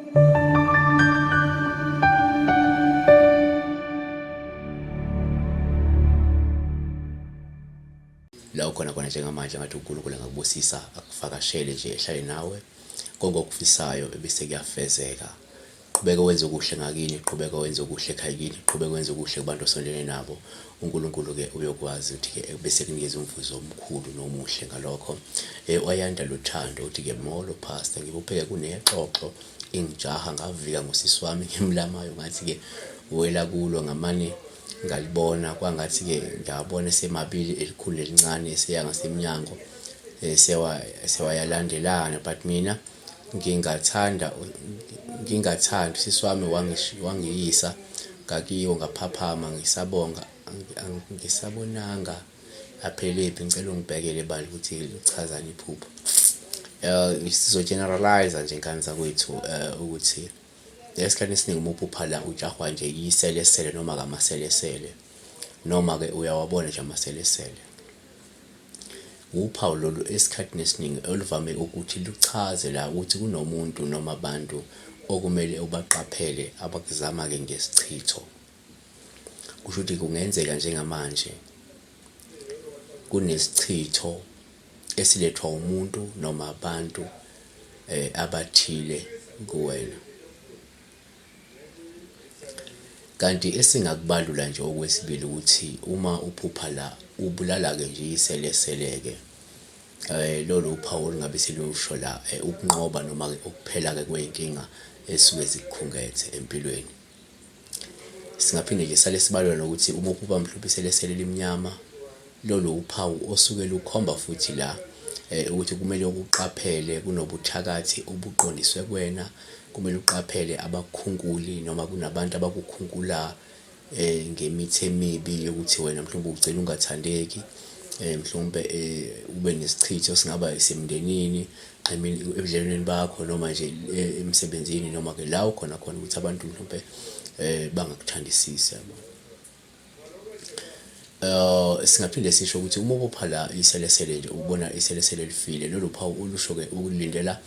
La ukhona khona njengamanje ngathi uNkulunkulu angakubusisa akuvakashele nje ehlale nawe konke okufisayo ebese kuyafezeka. Qhubeka wenze okuhle ngakini, qhubeka wenze okuhle ekhaya kini, qhubeka wenze okuhle kubantu osondelene nabo. UNkulunkulu-ke uyokwazi ukuthi-ke bese kunikeza umvuzo omkhulu nomuhle ngalokho. Wayanda Luthando uthi-ke molo pastor, ngibupheke kunexoxo ingijaha ngavika ngosisi wami ngimlamayo ngathi-ke wela kulo ngamane ngalibona kwangathi-ke ngiyabona esemabili elikhulu nelincane eseya ngasemnyango sewayalandelana but mina Ngingathanda ngingathandi usisi wami wangiyisa ngakibo ngaphaphama ngisabonga angisabonanga aphelephi ngicela ungibhekele bandla ukuthi lichazani iphupho. Sizo-generalise-a nje ngane zakwethu ukuthi esikhathini esiningi uma uphupha la ujahwa nje yiselesele noma-ke amaselesele noma-ke uyawabona nje amaselesele. Wuphawu lolu esikhathini esiningi oluvame ukuthi luchaze la ukuthi kunomuntu noma abantu okumele ubaqaphele abakuzama-ke ngesichitho. Kusho ukuthi kungenzeka njengamanje kunesichitho esilethwa umuntu noma abantu abathile kuwena. Kanti esingakubalula nje okwesibili ukuthi uma uphupha la ubulala-ke nje iselesele-ke lolo uphawu olungabe selusho la ukunqoba noma-ke ukuphela-ke kwey'nkinga ezisuke zikukhungethe empilweni. Singaphinde nje sale sibalula nokuthi uma uphupha mhlawumbe iselesele elimnyama lolo uphawu osuke lukhomba futhi la ukuthi kumele uqaphele kunobuthakathi obuqondiswe kuwena. Kumele uqaphele abakukhunkuli noma kunabantu abakukhunkula ngemithi emibi yokuthi wena mhlawumbe ugcine ungathandeki, mhlawumbe ube nesichitho esingaba esemndenini, I mean ebudlelwaneni bakho noma nje emsebenzini noma-ke la okhona khona ukuthi abantu mhlawumpe bangakuthandisisi yabo. Singaphinde sisho ukuthi uma ubopha la iselesele nje ubona iselesele elifile lolu phawu olusho-ke ukulindela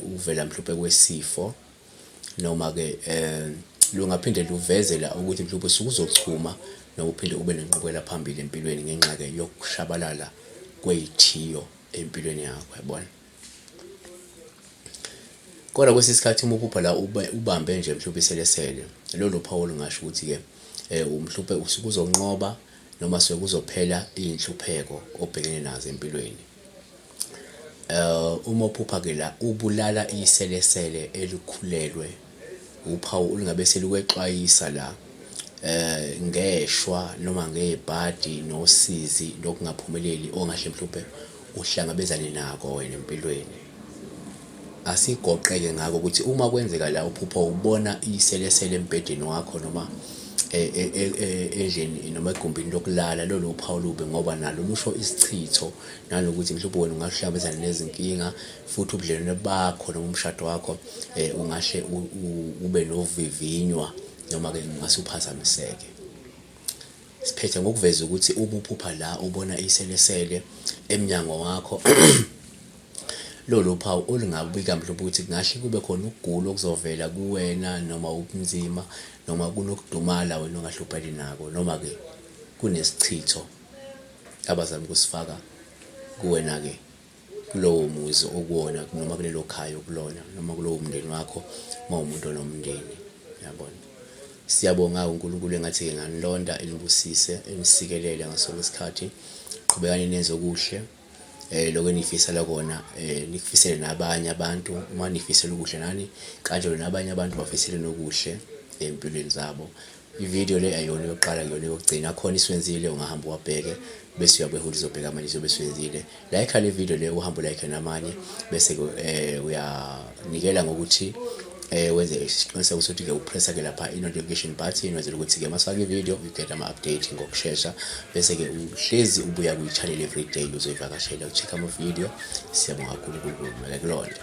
ukuvela mhlawumpe kwesifo noma-ke lungaphinde luveze la ukuthi mhlawumpe usuke uzochuma noma uphinde ube nenqubekela phambili empilweni ngenxa-ke yokushabalala kwey'thiyo empilweni yakho yabona. Kodwa kwesinye isikhathi uma uphupha la ubambe nje mhlawumbe iselesele, lolo phawu olungasho ukuthi-ke mhlawumpe usuke uzonqoba noma suke kuzophela iy'nhlupheko obhekene nazo empilweni. Uma uphupha-ke la ubulala iselesele elikhulelwe, uphawu olungabe selukwexwayisa la ngeshwa noma ngebhadi nosizi lokungaphumeleli ongahle mhlawumpe uhlangabezane nako wena empilweni. Asigoqeke ngako ukuthi uma kwenzeka la uphupha ubona iselesele embhedeni wakho noma endlini noma egumbini lokulala lolo uphawu olubi ngoba nalo lusho isichitho nanokuthi mhlawumbe wena ungahlangabezana nezinkinga futhi ubudlelwane bakho noma umshado wakho ungahle ube novivinywa noma-ke ungase uphazamiseke. Siphetha ngokuveza ukuthi uma uphupha la ubona iselesele emnyango wakho lolu phawu olungabika mhlawumbe ukuthi kungahle kube khona ukugula okuzovela kuwena noma ubunzima noma kunokudumala wena ongahle ubhekane nako noma-ke kunesichitho abazama ukusifaka kuwena-ke kulowo muzi okuwona noma kulelo khaya okulona noma kulowo mndeni wakho uma umuntu onomndeni yabona. Siyabonga uNkulunkulu engathi-ke nganilonda enibusise enisikelele ngaso sonke isikhathi. Qhubekani nenze okuhle lokho enifisela kona nikufisele nabanye abantu uma nifisela okuhle nani kanjalo nabanye abantu bafisele nokuhle ey'mpilweni zabo. I-video le ayiyona eyokuqala akuyona eyokugcina akhona iswenzile ungahamba uwabheke bese uyabuya futhi uzobheka amanye izobe iswenzile. Like le video le uhambe ulike namanye bese uyanikela ngokuthi wenze isiqiniseko sokuthi-ke upressa-ke lapha i-notification button wenzela ukuthi-ke masifake i-video you get ama-update ngokushesha bese-ke uhlezi ubuya kwi-channel every day uzoyivakashela ucheck ama-video. Siyabonga kakhulu uNkulunkulu makekulonde.